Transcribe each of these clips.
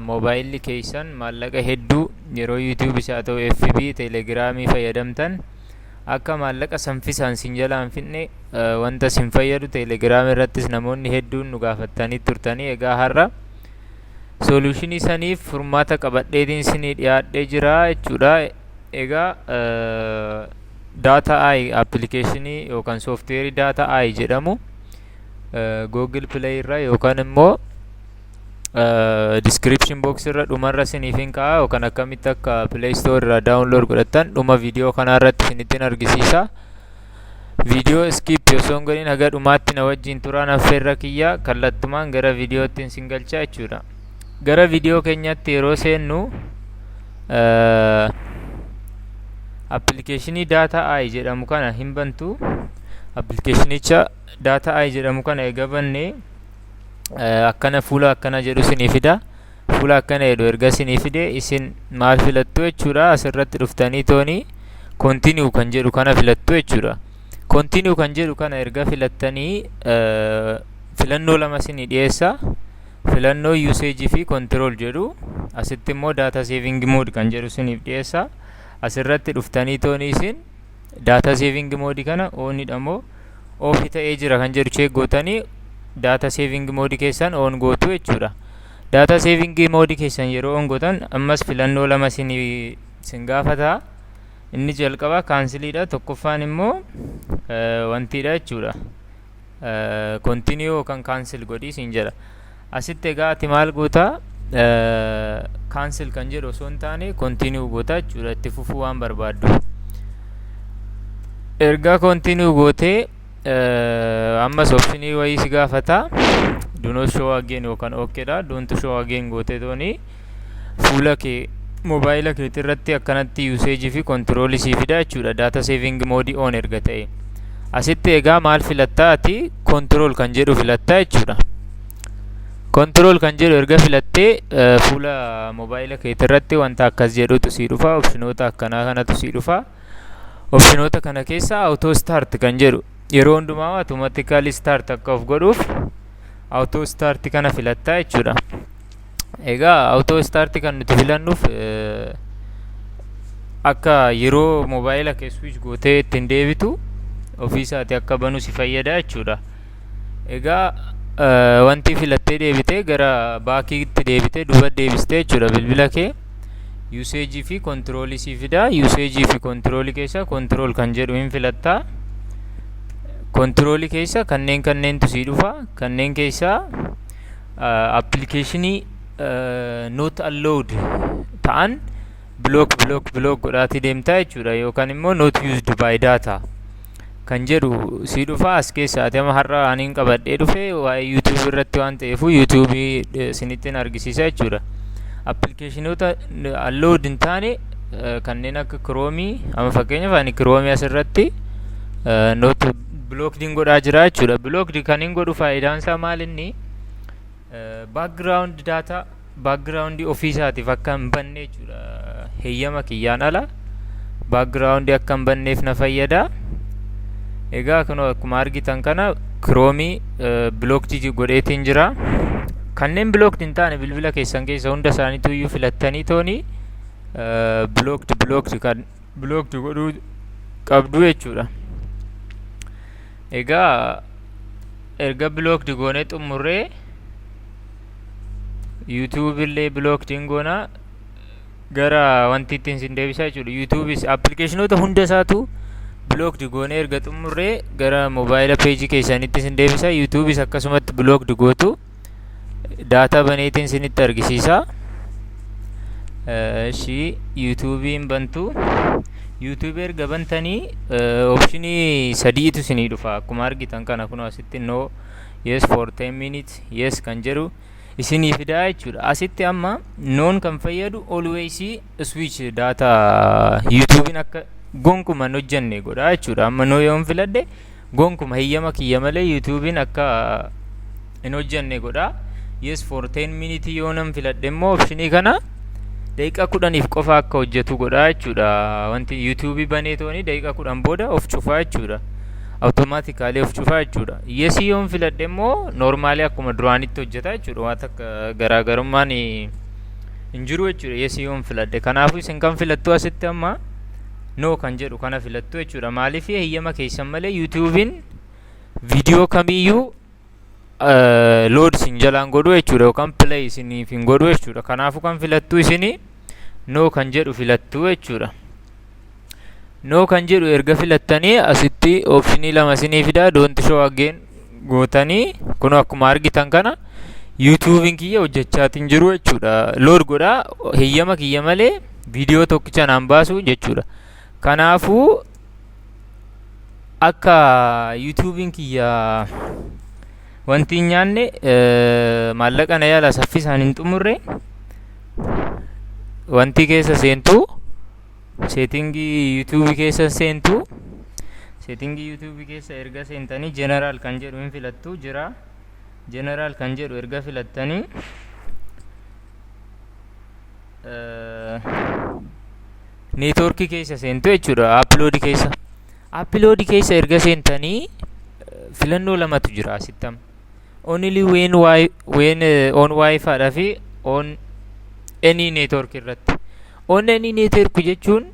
Moobaayilli keessan maallaqa hedduu yeroo YouTube isaa ta'u FB, Telegramii fayyadamtan akka maallaqa saffisaan sin jalaa hin fixne wanta sin fayyadu Telegramii irrattis namoonni hedduun nu gaafattanii turtanii. Egaa har'a solutionii saniif furmaata qabadheetiin isinii dhiyaadhee jira jechuudha. Egaa Data Eye applicationii yookaan softwareii Data Eye jedhamu Google Play irra yookaan immoo description box irra dhumarra isiniif hin ka'a, yookaan akkamitti akka Play Store irraa download godhattan dhuma viidiyoo kanaa irratti isinittiin argisiisa. Viidiyoo skip osoo hin godhin haga dhumaatti na wajjin turaan affeerra kiyya. Kallattumaan gara viidiyootti isin galcha jechuudha. Gara viidiyoo keenyatti yeroo seennu, applicationii Data Eye jedhamu kana hin bantu. Applicationicha Data Eye jedhamu kana eega bannee, akkana fuula akkana jedhu isinii fida. Fuula akkana jedhu erga isinii fide, isin maal filattu jechuudha? Asirratti dhuftanii toonii continue kan jedhu kana filattu jechuudha. Continue kan jedhu kana erga filattanii, filannoo lama isinii dhiyeessa. Filannoo usage fi control jedhu. Asitti immoo data saving mode kan jedhu isiniif dhiyeessa. Asirratti dhuftanii toonii isin data saving mode kana onidha moo off ta'ee jira kan jedhu check gootanii, data saving mode keessan on gootu jechuudha. Data saving mode keessan yeroo on gootan, ammas filannoo lama isinii isin gaafata. Inni jalqabaa canceliidha. Tokkoffaan immoo wantiidha jechuudha. Continue yookaan cancel godhii isin jedha. Asitti egaa ati maal goota? Cancel kan jedhu osoo hin taane continue goota jechuudha, itti fufuu waan barbaaddu. Erga continue gootee, ammas optionii wayii si gaafata. Do not show again yookaan okedha. Don't show again gootee tooni fuula kee moobaayila keetii irratti akkanatti usage fi control sii fida jechuudha, data saving mode on erga ta'e. Asitti egaa maal filattaa ati? Control kan jedhu filattaa jechuudha. Control kan jedhu erga filattee, fuula moobaayila keetii irratti wanta akkas jedhutu sii dhufa. Optionoota akkanaa kanatu sii dhufa. Optionoota kana keessa auto start kan jedhu, yeroo hundumaa automatically start akka of godhuuf, auto start kana filattaa jechuudha. Egaa auto start kan nuti filannuuf akka yeroo moobaayila kee switch gootee ittiin deebitu ofiisaati akka banu si fayyada jechuudha. Egaa wanti filattee deebitee gara backiitti deebitee duuba deebistee jechuudha, bilbila kee usage fi control sii fida. Usage fi control keessa control kan jedhu hin filattaa. Control keessa kanneen kanneentu sii dhufa. Kanneen keessaa applicationii not allowed ta'an block, block, block godhaatii deemtaa jechuudha, yookaan immoo not used by data kan jedhu sii dhufa. As keessa ati amma har'a aniin qabadhee dhufe waa'ee YouTube irratti waan ta'eefu, YouTube isinittiin argisiisa jechuudha. Applicationoota allowed hin taane kanneen akka Chrome, amma fakkeenyaaf ani Chrome asirratti not blocked godhaa jira jechuudha. Blocked kan hin godhu faayidaan isaa maal? Inni background data, background ofiisaatiif akka hin banne jechuudha. Heeyyama kiyyaan ala background akka hin banneef na fayyada. Egaa kun akkuma argitan kana Chrome blocked godheetiin jira. Kanneen blocked hin taane bilbila keessan keessa hunda isaaniitu iyyuu filattanii tooni blocked, blocked kan blocked godhuu qabdu jechuudha. Egaa erga blocked goonee xumurree, YouTube illee blocked hin goona, gara wanti ittiin sin deebisaa jechuudha. YouTubeis applicationoota hunda isaatu blocked goonee erga xumurree, gara moobaayila pageii keessanitti sin deebisa. YouTubeis akkasumatti blocked gootu. Data baneetiin sinitti argisiisa. Ishii YouTubeiin bantu. YouTube erga bantanii, optionii sadiitu isinii dhufa. Akkuma argitan kana kun asitti no, yes for 10 minutes, yes kan jedhu isinii fidaa jechuudha. Asitti amma noon kan fayyadu always switch data, YouTubeiin akka gonkuma hin hojjenne godha jechuudha. Amma no yoon filadhe, gonkuma heeyyama kiyya malee YouTubeiin akka hin hojjenne godha. Yes for 10 minutes yoo nan filadhe immoo, optionii kana daqiiqaa 10f qofa akka hojjetu godha jechuudha. Wanti YouTubeii banee tooni daqiiqaa 10 booda of cufaa jechuudha. Automatically of cufaa jechuudha. Yes yoon filadhe immoo normally akkuma duraanitti hojjeta jechuudha. Waan takka garaagarummaan hin jiru jechuudha yes yoon filadhe. Kanaafuu isin kan filattu asitti amma no kan jedhu kana filattu jechuudha. Maaliif? Heeyyama keessan malee YouTubeiin viidiyoo kamiyyuu load isin jalaan godhu jechuudha, yookaan play isiniif hin godhu jechuudha. Kanaafuu kan filattu isini no kan jedhu filattu jechuudha. No kan jedhu erga filattanii, asitti optionii lama isinii fidaa. Don't show again gootanii, kun akkuma argitan kana YouTubeiin kiyya hojjechaatiin jiru jechuudha. Load godhaa, heeyyama kiyya malee viidiyoo tokkicha naan baasu jechuudha. Kanaafuu akka YouTubeiin kiyya wanti hin nyaanne, maallaqa na yaala saffisaan hin xumurre, wanti keessa seentu, settingii YouTubeii keessa seentu. Settingii YouTubeii keessa erga seentanii, general kan jedhu hin filattu jira. General kan jedhu erga filattanii, networkii keessa seentu jechuudha. Uploadii keessa erga seentanii, filannoo lamatu jira asitti amma: only when on wifi dha fi on any network irratti. On any network jechuun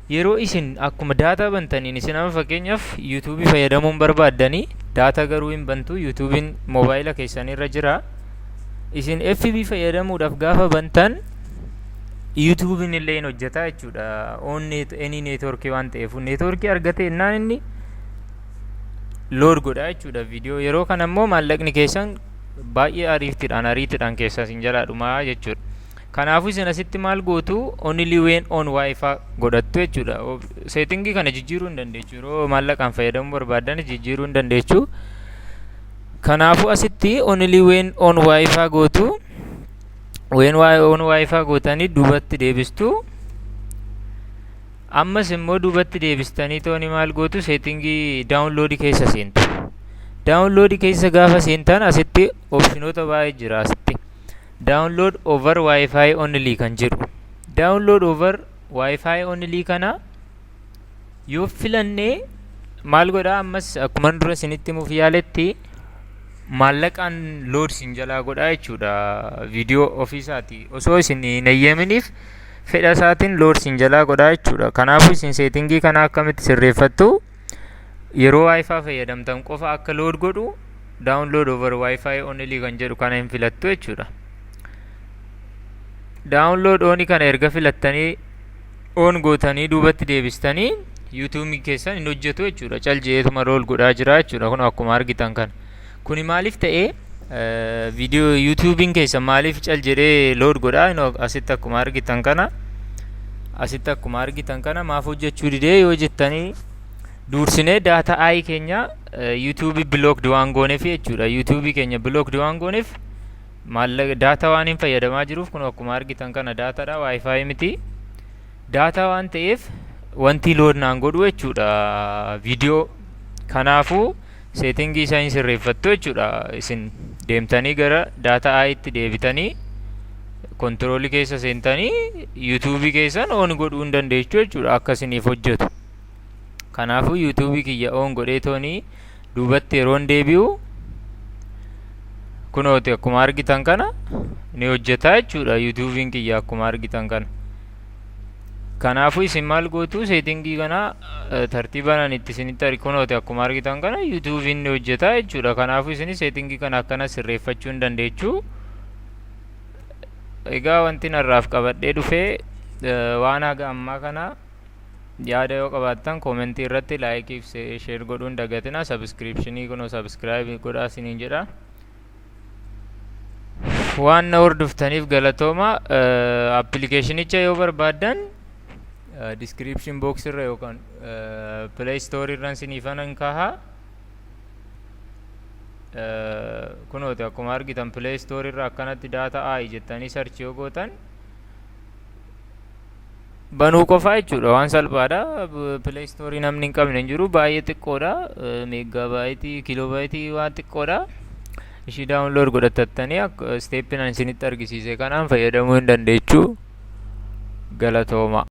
yeroo isin akkuma data bantaniin, isin amma fakkeenyaaf YouTubeii fayyadamuun barbaaddanii, data garuu hin bantu, YouTubeiin moobaayila keessan irra jira. Isin FB fayyadamuudhaaf gaafa bantan, YouTubeiin illee hin hojjeta jechuudha. On any network waan ta'eef, networkii argate innaan inni load godha jechuudha viidiyoo. Yeroo kana immoo maallaqni keessan baay'ee ariitiidhaan keessa isin jalaa dhumaa jechuudha. Kanaafuu isin asitti maal gootu? Only when on wifi godhattu jechuudha. Settingii kana jijjiiruu hin dandeechu. Yeroo maallaqaan fayyadamuu barbaaddan jijjiiruu hin dandeechu. Kanaafuu asitti only when on wifi gootu. When on wifi gootanii duubatti deebistu. Ammas immoo duubatti deebistanii tooni maal gootu? Settingii downloadii keessa seentu. Downloadii keessa gaafa seentan, asitti optionoota baay'ee jira asitti. Download over wifi only kan jedhu. Download over wifi only kana yoo filannee maal godhaa? Ammas akkuma dura isinitti himuuf yaaletti, maallaqaan load isin jalaa godhaa jechuudha. Viidiyoo ofiisaati osoo isin hin eeyyaminiif fedha isaatiin load isin jalaa godhaa jechuudha. Kanaafuu isin settingii kana akkamitti sirreeffattu? Yeroo wifi fayyadamtan qofa akka load godhu download over wifi only kan jedhu kana hin filattu jechuudha. Download onii kana erga filattanii, on gootanii duubatti deebistanii, YouTubeii keessan hin hojjetu jechuudha. Cal je'eetuma load godhaa jira jechuudha. Kun akkuma argitan kana. Kuni maaliif ta'ee? Viidiyoo YouTubeiin keessan maaliif cal jedhee load godhaa? Asitti akkuma argitan kana, asitti akkuma argitan kana, maaf hojjechuu didee yoo jettanii, duursinee data eye keenya YouTubeii blocked waan gooneef jechuudha. YouTubeii keenya blocked waan gooneef, maallaqa data waan hin fayyadamaa jiruuf, kun akkuma argitan kana datadha, wifi miti. Data waan ta'eef wanti load naan godhu jechuudha viidiyoo. Kanaafuu settingii isaa hin sirreeffattu jechuudha. Isin deemtanii gara data eyetti deebitanii, controlii keessa seentanii, YouTubeii keessan on godhuu hin dandeechu jechuudha akka isiniif hojjetu. Kanaafuu YouTubeii kiyya on godhee toonii duubatti yeroon deebi'u, kunooti akkuma argitan kana ni hojjeta jechuudha YouTubeiin kiyya akkuma argitan kana. Kanaafuu isin maal gootu? Settingii kana tartiibaan ani itti isinitti kunooti akkuma argitan kana YouTubeiin ni hojjeta jechuudha. Kanaafuu isin settingii kana akkana sirreeffachuu hin dandeechu. Egaa wanti narraaf qabadhee dhufee waan haga ammaa kana, yaada yoo qabaattan commentii irratti likeii fi share godhuun dagatina. Subscriptionii kunoo subscribe godhaa isiniin jedha. Waan na hordoftaniif galatooma. Applicationicha yoo barbaaddan description box irra yookaan Play Store irra isiniifan kaha. Kunooti akkuma argitan Play Store irra akkanatti data eye jettanii search yoo gootan, banuu qofaa jechuudha. Waan salphaadha. Play Store namni hin qabne hin jiru. Baay'ee xiqqoodha, megabyteii, kilobyteii waan xiqqoodha. Ishii download godhatattanii steppiin ani isinitti argisiise kanaan fayyadamuu hin dandeechuu. Galatooma.